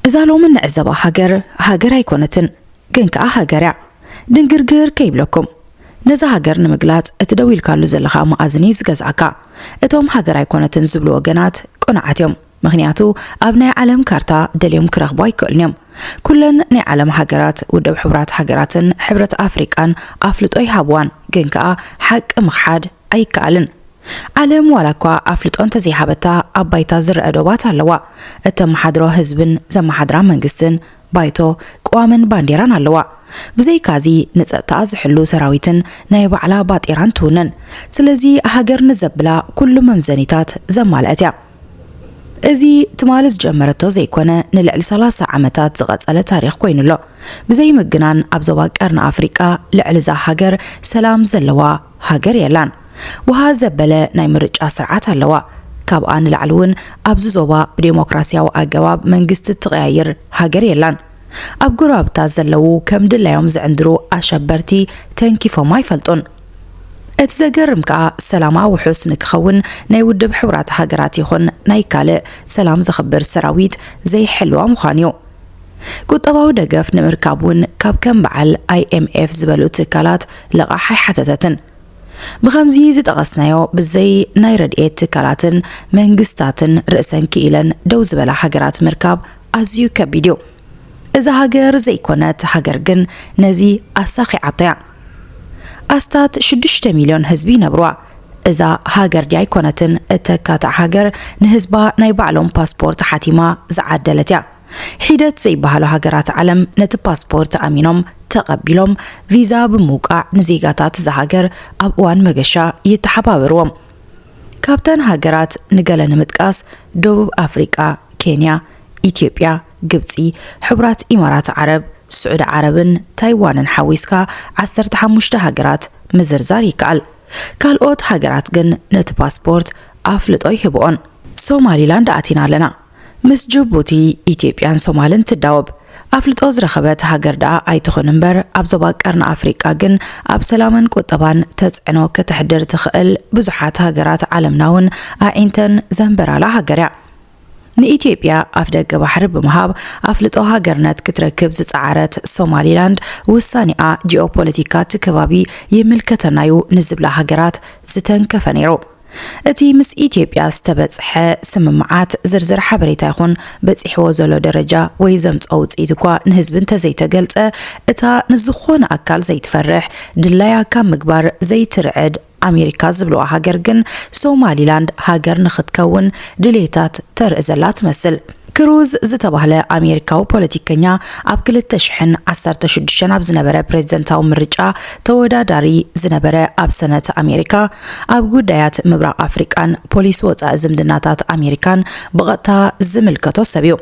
እዛ ሎሚ ንዕዘባ ሃገር፣ ሃገር ኣይኮነትን፣ ግን ከኣ ሃገር እያ። ድንግርግር ከይብለኩም። ነዛ ሃገር ንምግላጽ እቲ ደው ኢልካሉ ዘለኻ መኣዝን እዩ ዝገዝኣካ። እቶም ሃገር ኣይኮነትን ዝብሉ ወገናት ቅኑዓት እዮም። ምኽንያቱ ኣብ ናይ ዓለም ካርታ ደልዮም ክረኽቡ ኣይክእሉን እዮም። ኩለን ናይ ዓለም ሃገራት፣ ውድብ ሕቡራት ሃገራትን ሕብረት ኣፍሪቃን ኣፍልጦ ይሃብዋን፣ ግን ከኣ ሓቂ ምኽሓድ ኣይከኣልን። ዓለም ዋላ እኳ ኣፍልጦ እንተዘይሃበታ፣ ኣብ ባይታ ዝረኣ ዶባት ኣለዋ። እተመሓድሮ ህዝብን ዘመሓድራ መንግስትን ባይቶ፣ ቅዋምን ባንዴራን ኣለዋ። ብዘይካዚ ንጸጥታኣ ዝሕሉ ሰራዊትን ናይ ባዕላ ባጤራን ትውንን። ስለዚ ሃገር ንዘብላ ኩሉ መምዘኒታት ዘማልአት እያ። እዚ ትማሊ ዝጀመረቶ ዘይኮነ፣ ንልዕሊ ሰላሳ ዓመታት ዝቐጸለ ታሪኽ ኮይኑ ኣሎ። ብዘይምግናን ኣብ ዞባ ቀርኒ ኣፍሪቃ ልዕሊ እዛ ሃገር ሰላም ዘለዋ ሃገር የላን። ውሃ ዘበለ ናይ ምርጫ ስርዓት ኣለዋ። ካብኣ ንላዕሊ እውን ኣብዚ ዞባ ብዴሞክራሲያዊ ኣገባብ መንግስቲ እትቐያይር ሃገር የላን። ኣብ ጎረባብታ ዘለዉ ከም ድላዮም ዝዕንድሩ ኣሸበርቲ ተንኪፎም ኣይፈልጡን። እቲ ዘገርም ከኣ ሰላማ ውሑስ ንክኸውን ናይ ውድብ ሕቡራት ሃገራት ይኹን ናይ ካልእ ሰላም ዘኽብር ሰራዊት ዘይሕልዋ ምዃኑ እዩ። ቁጠባዊ ደገፍ ንምርካብ እውን ካብ ከም በዓል ኣይኤምኤፍ ዝበሉ ትካላት ልቓሕ ኣይሓተተትን። ብኸምዚ ዝጠቐስናዮ ብዘይ ናይ ረድኤት ትካላትን መንግስታትን ርእሰን ክኢለን ደው ዝበላ ሃገራት ምርካብ ኣዝዩ ከቢድ እዩ። እዛ ሃገር ዘይኮነት ሃገር ግን ነዚ ኣሳኺዓቶ እያ። ኣስታት ሽዱሽተ ሚልዮን ህዝቢ ይነብርዋ። እዛ ሃገር ድያ ኣይኮነትን እተካትዕ ሃገር ንህዝባ ናይ ባዕሎም ፓስፖርት ሓቲማ ዝዓደለት እያ። ሒደት ዘይበሃሉ ሃገራት ዓለም ነቲ ፓስፖርት ኣሚኖም ተቐቢሎም ቪዛ ብምውቃዕ ንዜጋታት እዛ ሃገር ኣብ እዋን መገሻ ይተሓባበርዎም። ካብተን ሃገራት ንገለ ንምጥቃስ ደቡብ ኣፍሪቃ፣ ኬንያ፣ ኢትዮጵያ፣ ግብጺ፣ ሕቡራት ኢማራት ዓረብ፣ ስዑዲ ዓረብን ታይዋንን ሓዊስካ ዓሰርተ ሓሙሽተ ሃገራት ምዝርዛር ይከኣል። ካልኦት ሃገራት ግን ነቲ ፓስፖርት ኣፍልጦ ይህብኦን። ሶማሊላንድ ኣቲና ኣለና። ምስ ጅቡቲ፣ ኢትዮጵያን ሶማልን ትዳወብ። ኣፍልጦ ዝረኸበት ሃገር ደኣ ኣይትኹን እምበር፣ ኣብ ዞባ ቀርኒ ኣፍሪቃ ግን ኣብ ሰላምን ቁጠባን ተጽዕኖ ከተሕድር ትኽእል ብዙሓት ሃገራት ዓለምና እውን ኣዒንተን ዘንበራላ ሃገር እያ። ንኢትዮጵያ ኣፍደገ ባሕሪ ብምሃብ ኣፍልጦ ሃገርነት ክትረክብ ዝጸዓረት ሶማሊላንድ፣ ውሳኔኣ ጂኦፖለቲካ እቲ ከባቢ ይምልከተናዩ ንዝብላ ሃገራት ዝተንከፈ ነይሩ። እቲ ምስ ኢትዮጵያ ዝተበጽሐ ስምምዓት ዝርዝር ሓበሬታ ይኹን በጺሕዎ ዘሎ ደረጃ ወይ ዘምጽኦ ውጽኢት እኳ ንህዝቢ እንተዘይተገልጸ፣ እታ ንዝኾነ ኣካል ዘይትፈርሕ፣ ድላያ ካብ ምግባር ዘይትርዕድ ኣሜሪካ ዝብልዋ ሃገር ግን ሶማሊላንድ ሃገር ንኽትከውን ድሌታት ተርኢ ዘላ ትመስል። ክሩዝ ዝተባህለ ኣሜሪካዊ ፖለቲከኛ ኣብ ክልተ ሽሕን ዓሰርተ ሽዱሽተን ኣብ ዝነበረ ፕሬዝደንታዊ ምርጫ ተወዳዳሪ ዝነበረ ኣብ ሰነት ኣሜሪካ ኣብ ጉዳያት ምብራቕ ኣፍሪቃን ፖሊሲ ወጻኢ ዝምድናታት ኣሜሪካን ብቐጥታ ዝምልከቶ ሰብ እዩ።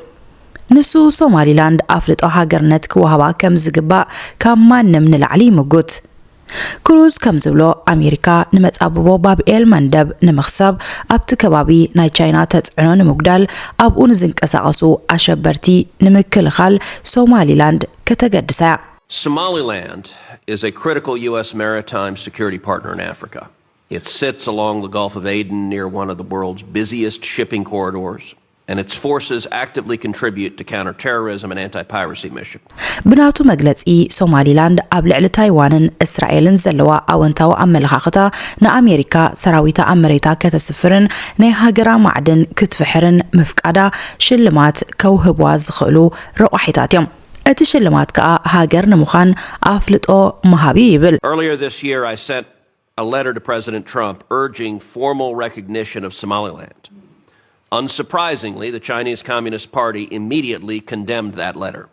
ንሱ ሶማሊላንድ ኣፍልጦ ሃገርነት ክወሃባ ከም ዝግባእ ካብ ማንም ንላዕሊ ይምጉት። ክሩዝ ከም ዝብሎ ኣሜሪካ ንመጻብቦ ባብኤል መንደብ ንምኽሳብ ኣብቲ ከባቢ ናይ ቻይና ተጽዕኖ ንምጉዳል ኣብኡ ንዝንቀሳቐሱ ኣሸበርቲ ንምክልኻል ሶማሊላንድ ከተገድሳ እያ። Somaliland is a critical U S maritime security partner in Africa. It sits along the Gulf of Aden near one of the world's busiest shipping corridors, and its forces actively contribute to counterterrorism and anti piracy missions. ብናቱ መግለጺ፣ ሶማሊላንድ ኣብ ልዕሊ ታይዋንን እስራኤልን ዘለዋ ኣወንታዊ ኣመለኻኽታ ንኣሜሪካ ሰራዊታ ኣብ መሬታ ከተስፍርን ናይ ሃገራ ማዕድን ክትፍሕርን ምፍቃዳ ሽልማት ከውህብዋ ዝኽእሉ ረቋሒታት እዮም። እቲ ሽልማት ከኣ ሃገር ንምዃን ኣፍልጦ ምሃብ እዩ ይብል። Earlier this year, I sent a letter to President Trump urging formal recognition of Somaliland. Unsurprisingly, the Chinese Communist Party immediately condemned that letter,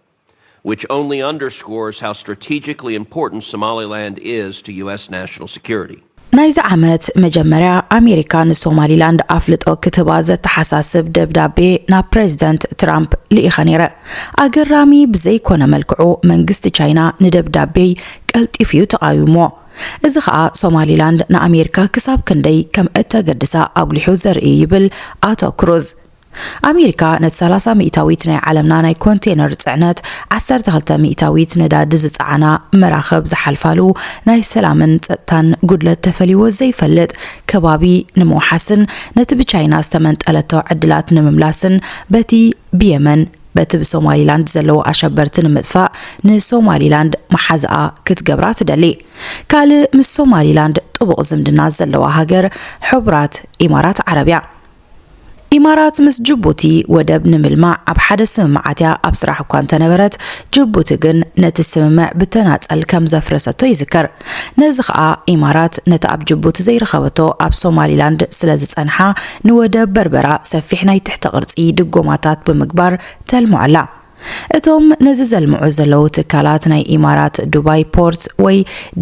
which only underscores how strategically important Somaliland is to U S national security. ናይዚ ዓመት መጀመርያ ኣሜሪካ ንሶማሊላንድ ኣፍልጦ ክትህባ ዘተሓሳስብ ደብዳቤ ናብ ፕሬዝደንት ትራምፕ ልኢኸ ነይረ። ኣገራሚ ብዘይኮነ መልክዑ መንግስቲ ቻይና ንደብዳቤይ ቀልጢፉ እዩ ተቓዊምዎ። እዚ ኸኣ ሶማሊላንድ ንኣሜሪካ ክሳብ ክንደይ ከም እተገድሳ ኣጉሊሑ ዘርኢ ይብል ኣቶ ክሩዝ። ኣሜሪካ ነቲ ሰላሳ ሚእታዊት ናይ ዓለምና ናይ ኮንቴነር ጽዕነት ዓሰርተ ክልተ ሚእታዊት ነዳዲ ዝጸዓና መራኽብ ዝሓልፋሉ ናይ ሰላምን ጸጥታን ጉድለት ተፈልይዎ ዘይፈልጥ ከባቢ ንምውሓስን ነቲ ብቻይና ዝተመንጠለቶ ዕድላት ንምምላስን በቲ ብየመን በቲ ብሶማሊላንድ ዘለዉ ኣሸበርቲ ንምጥፋእ ንሶማሊላንድ መሓዝኣ ክትገብራ ትደሊ። ካልእ ምስ ሶማሊላንድ ጥቡቕ ዝምድና ዘለዋ ሃገር ሕቡራት ኢማራት ዓረብ እያ። ኢማራት ምስ ጅቡቲ ወደብ ንምልማዕ ኣብ ሓደ ስምምዓት እያ ኣብ ስራሕ እኳ እንተነበረት፣ ጅቡቲ ግን ነቲ ስምምዕ ብተናጸል ከም ዘፍረሰቶ ይዝከር። ነዚ ኸኣ ኢማራት ነቲ ኣብ ጅቡቲ ዘይረኸበቶ ኣብ ሶማሊላንድ ስለ ዝጸንሓ፣ ንወደብ በርበራ ሰፊሕ ናይ ትሕተ ቅርጺ ድጎማታት ብምግባር ተልምዖ ኣላ። እቶም ነዚ ዘልምዑ ዘለዉ ትካላት ናይ ኢማራት ዱባይ ፖርት ወይ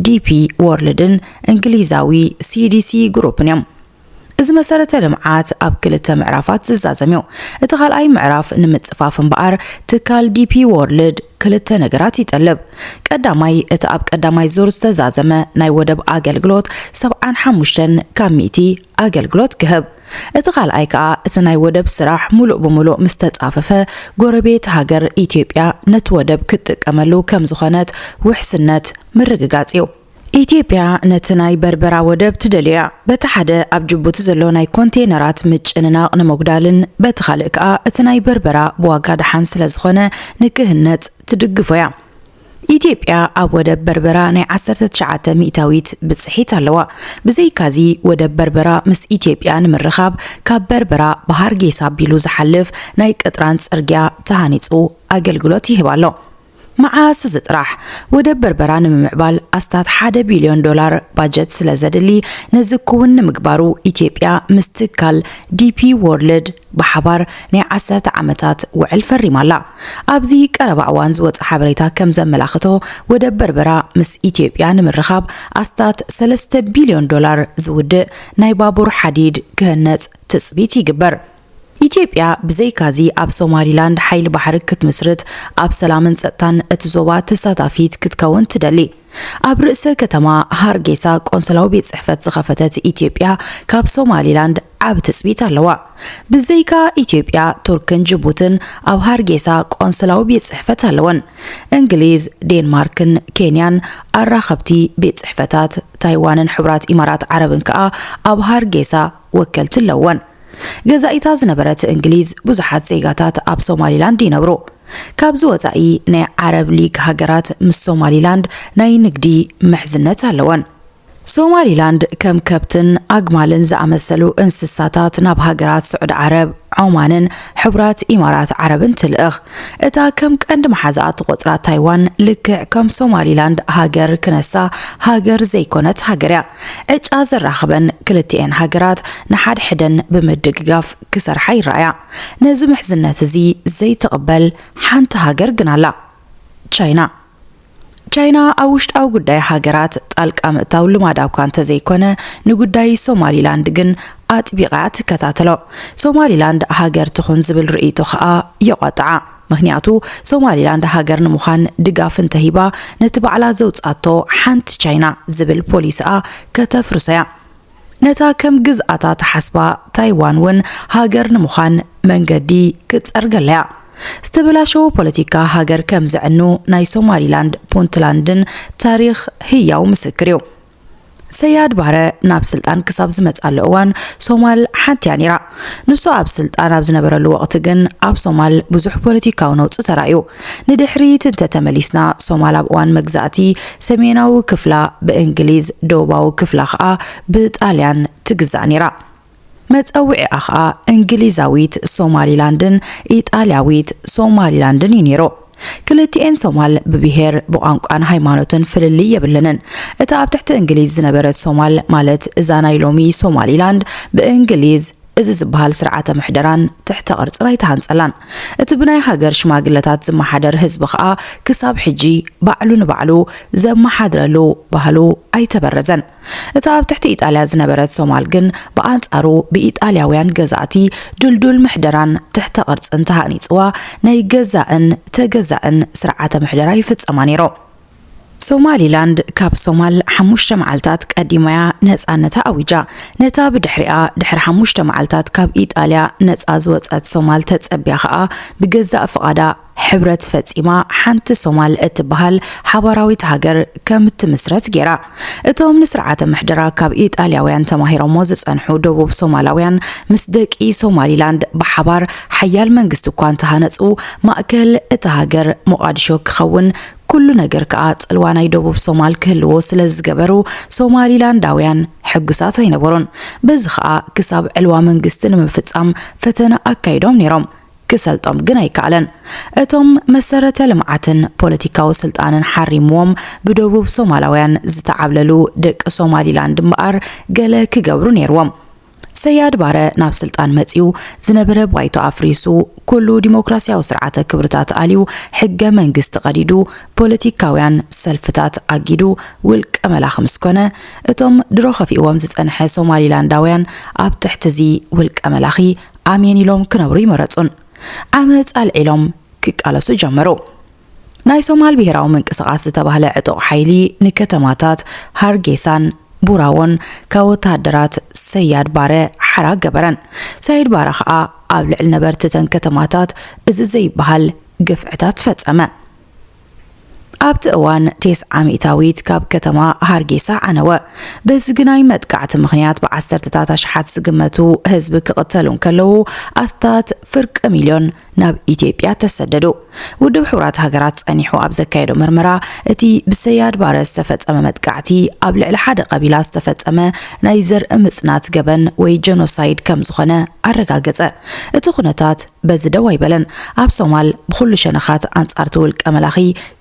ዲፒ ዎርልድን እንግሊዛዊ ሲዲሲ ግሩፕን እዮም። እዚ መሰረተ ልምዓት ኣብ ክልተ ምዕራፋት ዝዛዘም እዩ። እቲ ካልኣይ ምዕራፍ ንምጽፋፍ እምበኣር፣ ትካል ዲፒ ዎርልድ ክልተ ነገራት ይጠልብ። ቀዳማይ፣ እቲ ኣብ ቀዳማይ ዙር ዝተዛዘመ ናይ ወደብ ኣገልግሎት ሰብዓን ሓሙሽተን ካብ ሚእቲ ኣገልግሎት ክህብ። እቲ ካልኣይ ከኣ፣ እቲ ናይ ወደብ ስራሕ ሙሉእ ብሙሉእ ምስ ተጻፈፈ፣ ጎረቤት ሃገር ኢትዮጵያ ነቲ ወደብ ክትጥቀመሉ ከም ዝኾነት ውሕስነት ምርግጋጽ እዩ። ኢትዮጵያ ነቲ ናይ በርበራ ወደብ ትደልዮ እያ። በቲ ሓደ፣ ኣብ ጅቡቲ ዘሎ ናይ ኮንቴነራት ምጭንናቕ ንምጉዳልን፣ በቲ ካልእ ከኣ፣ እቲ ናይ በርበራ ብዋጋ ደሓን ስለ ዝኾነ፣ ንክህነጽ ትድግፎ እያ። ኢትዮጵያ ኣብ ወደብ በርበራ ናይ ዓሰርተ ትሽዓተ ሚእታዊት ብጽሒት ኣለዋ። ብዘይካዚ፣ ወደብ በርበራ ምስ ኢትዮጵያ ንምርኻብ፣ ካብ በርበራ ብሃርጌሳ ኣቢሉ ዝሓልፍ ናይ ቅጥራን ጽርግያ ተሃኒጹ ኣገልግሎት ይህብ ኣሎ። መዓስ እዚ ጥራሕ፣ ወደብ በርበራ ንምምዕባል ኣስታት ሓደ ቢልዮን ዶላር ባጀት ስለ ዘድሊ፣ ነዚ ክውን ንምግባሩ ኢትዮጵያ ምስ ትካል ዲፒ ዎርልድ ብሓባር ናይ ዓሰርተ ዓመታት ውዕል ፈሪማ ኣላ። ኣብዚ ቀረባ እዋን ዝወጸ ሓበሬታ ከም ዘመላኽቶ፣ ወደብ በርበራ ምስ ኢትዮጵያ ንምርኻብ ኣስታት ሰለስተ ቢልዮን ዶላር ዝውድእ ናይ ባቡር ሓዲድ ክህነጽ ትጽቢት ይግበር። ኢትዮጵያ ብዘይካዚ ኣብ ሶማሊላንድ ሓይሊ ባሕሪ ክትምስርት፣ ኣብ ሰላምን ጸጥታን እቲ ዞባ ተሳታፊት ክትከውን ትደሊ። ኣብ ርእሰ ከተማ ሃርጌሳ ቆንስላዊ ቤት ጽሕፈት ዝኸፈተት ኢትዮጵያ፣ ካብ ሶማሊላንድ ዓቢ ትጽቢት ኣለዋ። ብዘይካ ኢትዮጵያ፣ ቱርክን ጅቡትን ኣብ ሃርጌሳ ቆንስላዊ ቤት ጽሕፈት ኣለወን። እንግሊዝ፣ ዴንማርክን ኬንያን ኣራኸብቲ ቤት ጽሕፈታት፣ ታይዋንን ሕቡራት ኢማራት ዓረብን ከኣ ኣብ ሃርጌሳ ወከልቲ ኣለወን። ገዛኢታ ዝነበረት እንግሊዝ፣ ብዙሓት ዜጋታት ኣብ ሶማሊላንድ ይነብሩ። ካብዚ ወጻኢ፣ ናይ ዓረብ ሊግ ሃገራት ምስ ሶማሊላንድ ናይ ንግዲ ምሕዝነት ኣለወን። ሶማሊላንድ ከም ከብትን ኣግማልን ዝኣመሰሉ እንስሳታት ናብ ሃገራት ስዑዲ ዓረብ፣ ዖማንን ሕቡራት ኢማራት ዓረብን ትልእኽ። እታ ከም ቀንዲ መሓዛኣ ትቖጽራ ታይዋን፣ ልክዕ ከም ሶማሊላንድ ሃገር ክነሳ ሃገር ዘይኮነት ሃገር እያ። ዕጫ ዘራኽበን ክልቲኤን ሃገራት ንሓድሕደን ብምድግጋፍ ክሰርሓ ይረኣያ። ነዚ ምሕዝነት እዚ ዘይትቕበል ሓንቲ ሃገር ግን ኣላ፣ ቻይና። ቻይና ኣብ ውሽጣዊ ጉዳይ ሃገራት ጣልቃ ምእታው ልማዳ እኳ እንተዘይኮነ፣ ንጉዳይ ሶማሊላንድ ግን ኣጥቢቓ ትከታተሎ። ሶማሊላንድ ሃገር ትኹን ዝብል ርእይቶ ኸኣ የቋጥዓ። ምኽንያቱ፣ ሶማሊላንድ ሃገር ንምዃን ድጋፍ እንተሂባ፣ ነቲ ባዕላ ዘውጻቶ ሓንቲ ቻይና ዝብል ፖሊሲኣ ከተፍርሶ እያ። ነታ ከም ግዝኣታ ትሓስባ ታይዋን እውን ሃገር ንምዃን መንገዲ ክትጸርገላ እያ። ዝተበላሸወ ፖለቲካ ሃገር ከም ዘዕኑ ናይ ሶማሊላንድ ፑንትላንድን ታሪኽ ህያው ምስክር እዩ። ሰያድ ባረ ናብ ስልጣን ክሳብ ዝመጽኣሉ እዋን፣ ሶማል ሓንቲ እያ ነይራ። ንሱ ኣብ ስልጣን ኣብ ዝነበረሉ ወቕቲ ግን፣ ኣብ ሶማል ብዙሕ ፖለቲካዊ ነውጺ ተራእዩ። ንድሕሪት እንተተመሊስና፣ ሶማል ኣብ እዋን መግዛእቲ ሰሜናዊ ክፍላ ብእንግሊዝ፣ ደቡባዊ ክፍላ ኸኣ ብጣልያን ትግዛእ ነይራ። መጸውዒኣ ኸኣ እንግሊዛዊት ሶማሊላንድን ኢጣልያዊት ሶማሊላንድን እዩ ነይሩ። ክልቲኤን ሶማል ብብሄር፣ ብቋንቋን ሃይማኖትን ፍልልይ የብለንን። እታ ኣብ ትሕቲ እንግሊዝ ዝነበረት ሶማል፣ ማለት እዛ ናይ ሎሚ ሶማሊላንድ፣ ብእንግሊዝ እዚ ዝበሃል ስርዓተ ምሕደራን ትሕተ ቅርጽን ኣይተሃንጸላን። እቲ ብናይ ሃገር ሽማግለታት ዝመሓደር ህዝቢ ኸኣ ክሳብ ሕጂ ባዕሉ ንባዕሉ ዘመሓድረሉ ባህሉ ኣይተበረዘን። እታ ኣብ ትሕቲ ኢጣልያ ዝነበረት ሶማል ግን ብኣንጻሩ ብኢጣልያውያን ገዛእቲ ድልዱል ምሕደራን ትሕተ ቅርጽን ተሃኒጽዋ ናይ ገዛእን ተገዛእን ስርዓተ ምሕደራ ይፍጸማ ነይሩ። ሶማሊላንድ ካብ ሶማል ሓሙሽተ መዓልታት ቀዲማ እያ ነጻነታ ኣዊጃ። ነታ ብድሕሪኣ ድሕሪ ሓሙሽተ መዓልታት ካብ ኢጣልያ ነጻ ዝወጸት ሶማል ተጸብያ ኸኣ ብገዛእ ፍቓዳ ሕብረት ፈጺማ ሓንቲ ሶማል እትበሃል ሓባራዊት ሃገር ከም እትምስረት ገይራ። እቶም ንስርዓተ ምሕደራ ካብ ኢጣልያውያን ተማሂሮሞ ዝጸንሑ ደቡብ ሶማላውያን ምስ ደቂ ሶማሊላንድ ብሓባር ሓያል መንግስቲ እኳ እንተሃነጹ፣ ማእከል እታ ሃገር ሞቓዲሾ ክኸውን፣ ኩሉ ነገር ከኣ ጽልዋ ናይ ደቡብ ሶማል ክህልዎ ስለ ዝገበሩ፣ ሶማሊላንዳውያን ሕጉሳት ኣይነበሩን። በዚ ከኣ ክሳብ ዕልዋ መንግስቲ ንምፍጻም ፈተነ ኣካይዶም ነይሮም። ክሰልጦም ግን ኣይከኣለን። እቶም መሰረተ ልምዓትን ፖለቲካዊ ስልጣንን ሓሪምዎም ብደቡብ ሶማላውያን ዝተዓብለሉ ደቂ ሶማሊላንድ እምበኣር ገለ ክገብሩ ነይርዎም። ሰያድ ባረ ናብ ስልጣን መጺኡ ዝነበረ ባይቶ ኣፍሪሱ፣ ኩሉ ዲሞክራሲያዊ ስርዓተ ክብርታት ኣልዩ፣ ሕገ መንግስቲ ቀዲዱ፣ ፖለቲካውያን ሰልፍታት ኣጊዱ፣ ውልቀ መላኺ ምስ ኮነ፣ እቶም ድሮ ከፊእዎም ዝጸንሐ ሶማሊላንዳውያን ኣብ ትሕቲ እዚ ውልቀ መላኺ ኣሜን ኢሎም ክነብሩ ይመረጹን ዓመጽ ኣልዒሎም ክቃለሱ ጀመሩ። ናይ ሶማል ብሄራዊ ምንቅስቓስ ዝተባህለ ዕጡቕ ሓይሊ ንከተማታት ሃርጌሳን ቡራዎን ካብ ወተሃደራት ሰያድ ባረ ሓራ ገበረን። ሰያድ ባረ ኸኣ ኣብ ልዕሊ ነበርቲ እተን ከተማታት እዚ ዘይበሃል ግፍዕታት ፈጸመ። ኣብቲ እዋን፣ ተስዓ ሚእታዊት ካብ ከተማ ሃርጌሳ ዓነወ። በዚ ግናይ መጥቃዕቲ ምኽንያት ብዓሰርተታት ኣሽሓት ዝግመቱ ህዝቢ ክቕተሉ እንከለዉ፣ ኣስታት ፍርቂ ሚልዮን ናብ ኢትዮጵያ ተሰደዱ። ውድብ ሕቡራት ሃገራት ጸኒሑ ኣብ ዘካየዶ መርመራ፣ እቲ ብሰያድ ባረ ዝተፈጸመ መጥቃዕቲ ኣብ ልዕሊ ሓደ ቀቢላ ዝተፈጸመ ናይ ዘርኢ ምጽናት ገበን ወይ ጀኖሳይድ ከም ዝኾነ ኣረጋገጸ። እቲ ኩነታት በዚ ደው ኣይበለን። ኣብ ሶማል ብኹሉ ሸነኻት ኣንጻር እቲ ውልቀ መላኺ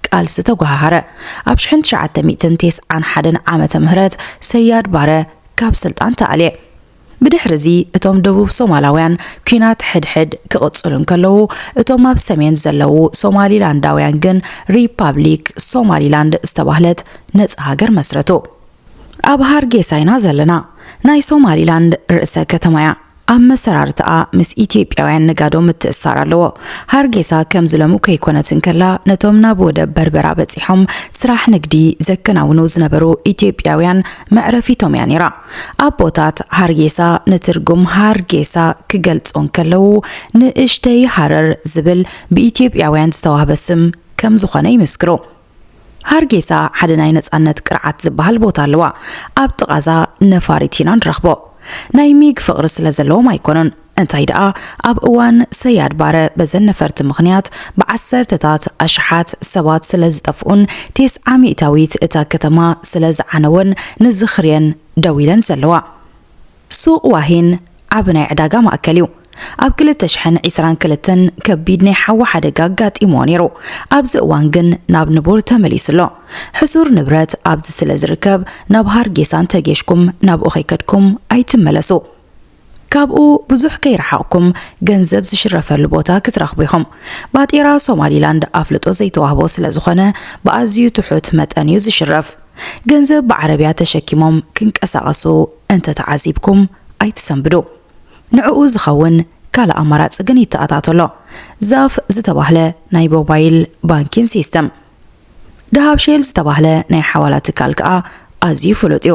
ቃልሲ ተጓሃሃረ። ኣብ ሽሕን ትሽዓተ ሚእትን ተስዓን ሓደን ዓመተ ምህረት ሰያድ ባረ ካብ ስልጣን ተኣልየ። ብድሕሪ እዚ እቶም ደቡብ ሶማላውያን ኲናት ሕድሕድ ክቕጽሉ እንከለዉ፣ እቶም ኣብ ሰሜን ዘለዉ ሶማሊላንዳውያን ግን ሪፓብሊክ ሶማሊላንድ ዝተባህለት ነጻ ሃገር መስረቱ። ኣብ ሃርጌሳ ኢና ዘለና። ናይ ሶማሊላንድ ርእሰ ከተማ እያ። ኣብ መሰራርትኣ ምስ ኢትዮጵያውያን ነጋዶ ምትእስሳር ኣለዎ። ሃርጌሳ ከምዚ ሎሚ ከይኮነት እንከላ፣ ነቶም ናብ ወደብ በርበራ በጺሖም ስራሕ ንግዲ ዘከናውኑ ዝነበሩ ኢትዮጵያውያን መዕረፊቶም እያ ነይራ። ኣቦታት ሃርጌሳ ንትርጉም ሃርጌሳ ክገልጹ እንከለዉ፣ ንእሽተይ ሃረር ዝብል ብኢትዮጵያውያን ዝተዋህበ ስም ከም ዝኾነ ይምስክሩ። ሃርጌሳ ሓደ ናይ ነጻነት ቅርዓት ዝበሃል ቦታ ኣለዋ። ኣብ ጥቓዛ ነፋሪት ኢና ንረኽቦ። ናይ ሚግ ፍቕሪ ስለ ዘለዎም ኣይኮኑን። እንታይ ደኣ፣ ኣብ እዋን ሰያድ ባረ በዘን ነፈርቲ ምኽንያት ብዓሰርተታት ኣሽሓት ሰባት ስለ ዝጠፍኡን ተስዓ ሚእታዊት እታ ከተማ ስለ ዝዓነወን ንዝኽርየን ደው ኢለን ዘለዋ። ሱቕ ዋሂን ዓቢ ናይ ዕዳጋ ማእከል እዩ። ኣብ ክልተ ሽሕን ዕስራን ክልተን ከቢድ ናይ ሓዊ ሓደጋ ኣጋጢምዎ ነይሩ። ኣብዚ እዋን ግን ናብ ንቡር ተመሊሱ ኣሎ። ሕሱር ንብረት ኣብዚ ስለ ዝርከብ፣ ናብ ሃርጌሳ እንተጌሽኩም ናብኡ ከይከድኩም ኣይትመለሱ። ካብኡ ብዙሕ ከይረሓቕኩም ገንዘብ ዝሽረፈሉ ቦታ ክትረኽቡ ኢኹም። ባጤራ ሶማሊላንድ ኣፍልጦ ዘይተዋህቦ ስለ ዝኾነ፣ ብኣዝዩ ትሑት መጠን እዩ ዝሽረፍ። ገንዘብ ብዓረብያ ተሸኪሞም ክንቀሳቐሱ እንተተዓዚብኩም ኣይትሰንብዱ። ንዕኡ ዝኸውን ካልእ ኣማራጺ ግን ይተኣታቶ ኣሎ። ዛፍ ዝተባህለ ናይ ሞባይል ባንኪን ሲስተም። ደሃብ ሼል ዝተባህለ ናይ ሓዋላ ትካል ከኣ ኣዝዩ ፍሉጥ እዩ።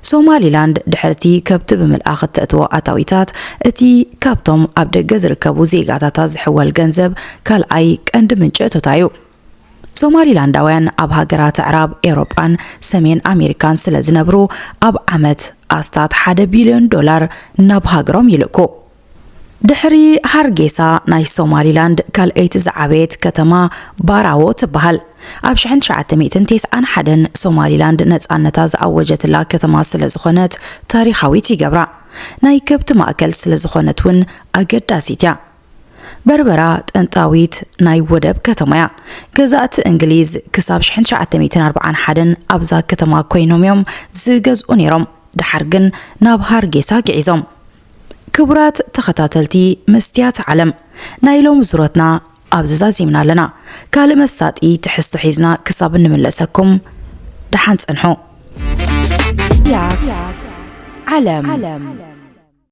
ሶማሊላንድ ድሕርቲ ከብቲ ብምልኣኽ እተእትዎ ኣታዊታት፣ እቲ ካብቶም ኣብ ደገ ዝርከቡ ዜጋታታ ዝሕወል ገንዘብ ካልኣይ ቀንዲ ምንጪ እቶታ እዩ። ሶማሊላንዳውያን ኣብ ሃገራት ኣዕራብ፣ ኤውሮጳን ሰሜን ኣሜሪካን ስለ ዝነብሩ፣ ኣብ ዓመት ኣስታት ሓደ ቢልዮን ዶላር ናብ ሃገሮም ይልእኩ። ድሕሪ ሃርጌሳ፣ ናይ ሶማሊላንድ ካልኣይቲ ዝዓበየት ከተማ ባራዎ ትበሃል። ኣብ ሽሕን ትሽዓተ ሚእትን ተስዓን ሓደን ሶማሊላንድ ነጻነታ ዝኣወጀትላ ከተማ ስለ ዝኾነት ታሪኻዊት ይገብራ። ናይ ከብቲ ማእከል ስለ ዝኾነት እውን ኣገዳሲት እያ። በርበራ ጥንታዊት ናይ ወደብ ከተማ እያ። ገዛእቲ እንግሊዝ ክሳብ ሽሕን ትሽዓተ ሚእትን ኣርባዓን ሓደን ኣብዛ ከተማ ኮይኖም እዮም ዝገዝኡ ነይሮም። ደሓር ግን ናብ ሃርጌሳ ግዒዞም። ክቡራት ተኸታተልቲ መስትያት ዓለም፣ ናይ ሎሚ ዙረትና ኣብዚ ዛዚምና ኣለና። ካልእ መሳጢ ትሕዝቶ ሒዝና ክሳብ እንምለሰኩም፣ ደሓን ጽንሑ። መስትያት ዓለም።